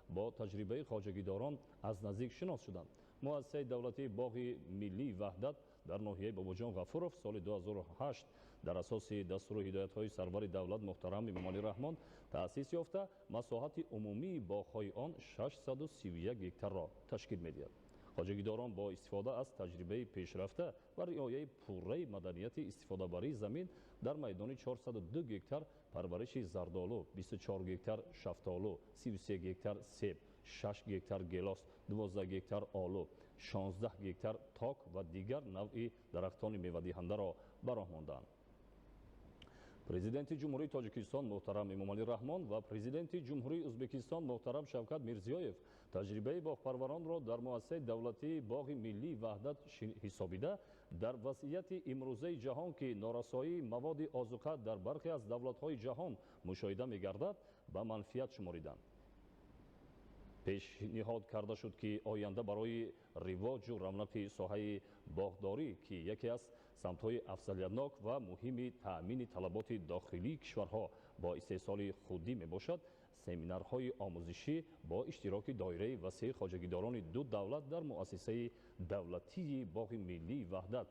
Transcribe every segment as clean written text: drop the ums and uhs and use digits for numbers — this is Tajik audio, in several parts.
Бо таҷрибаи хоҷагидорон аз наздик шинос шуданд. Муассисаи давлатии боғи миллии Ваҳдат дар ноҳияи Бобоҷон Ғафуров соли 2008 дар асоси дастуру ҳидоятҳои сарвари давлат муҳтарам Эмомалӣ Раҳмон таъсис ёфта, масоҳати умумии боғҳои он 631 гектарро ташкил медиҳад. Хоҷагидорон бо истифода аз таҷрибаи пешрафта ва риояи пурраи маданияти истифодабарии замин дар майдони 402 гектар парвариши зардолу, 24 гектар шафтолу, 33 гектар себ, 6 гектар гелос, 12 гектар олу, 16 гектар ток ва дигар навъи дарахтони мевадиҳандаро ба роҳ монданд. Президенти Ҷумҳурии Тоҷикистон муҳтарам Эмомалӣ Раҳмон ва Президенти Ҷумҳурии Ӯзбекистон муҳтарам Шавкат Мирзиёев таҷрибаи боғпарваронро дар муассисаи давлатии боғи миллии Ваҳдат ҳисобида, дар вазъияти имрӯзаи ҷаҳон, ки норасоии маводи озуқа дар бархе аз давлатҳои ҷаҳон мушоҳида мегардад, ба манфиат шумориданд. Пешниҳод карда шуд, ки оянда барои ривоҷу равнақи соҳаи боғдорӣ, ки яке аз самтҳои афзалиятнок ва муҳими таъмини талаботи дохилии кишварҳо бо истеҳсоли худӣ мебошад, семинарҳои омӯзишӣ бо иштироки доираи васеи хоҷагидорони ду давлат дар муассисаи давлатии боғи миллии Ваҳдат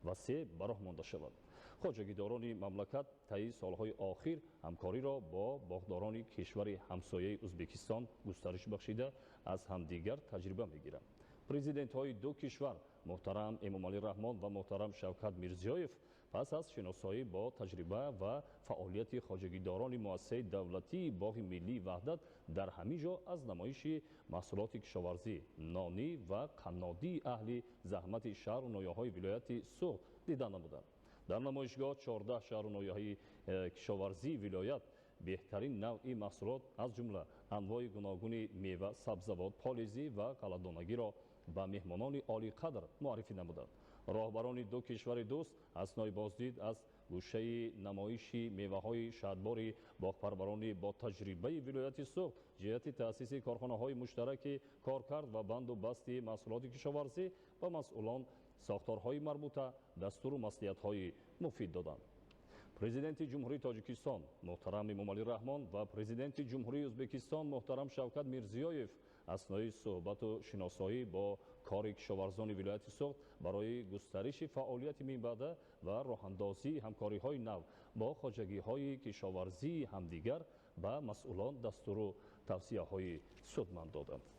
васеъ ба роҳ монда шавад. Хоҷагидорони мамлакат таи солҳои охир ҳамкориро бо боғдорони кишвари ҳамсояи Ӯзбекистон густариш бахшида, аз ҳамдигар таҷриба мегиранд. Президентҳои ду кишвар муҳтарам Эмомалӣ Раҳмон ва муҳтарам Шавкат Мирзиёев пас аз шиносоӣ бо таҷриба ва фаъолияти хоҷагидорони муассисаи давлатии боғи миллии Ваҳдат дар ҳамин ҷо аз намоиши маҳсулоти кишоварзӣ, нонӣ ва қаннодии аҳли заҳмати шаҳру ноҳияҳои вилояти Суғд дида намуданд. Дар намоишгоҳ 14 шаҳру ноҳияҳои кишоварзии вилоят беҳтарин навъи маҳсулот, аз ҷумла анвои гуногуни мева, сабзавот, полизӣ ва ғалладонагиро ба меҳмонони олиқадр муаррифӣ намуданд. Роҳбарони ду кишвари дӯст аснои боздид аз гӯшаи намоиши меваҳои шаҳдбори боғпарварони бо таҷрибаи вилояти Суғд ҷиҳати таъсиси корхонаҳои муштараки коркард ва банду басти маҳсулоти кишоварзӣ ба масъулон сохторҳои марбута дастуру маслиҳатҳои муфид доданд. Президенти Ҷумҳурии Тоҷикистон муҳтарам Эмомалӣ Раҳмон ва Президенти Ҷумҳурии Ӯзбекистон муҳтарам Шавкат Мирзиёев аснои суҳбату шиносоӣ бо кори кишоварзони вилояти Суғд барои густариши фаъолияти минбаъда ва роҳандозии ҳамкориҳои нав бо хоҷагиҳои кишоварзии ҳамдигар ба масъулон дастуру тавсияҳои судманд доданд.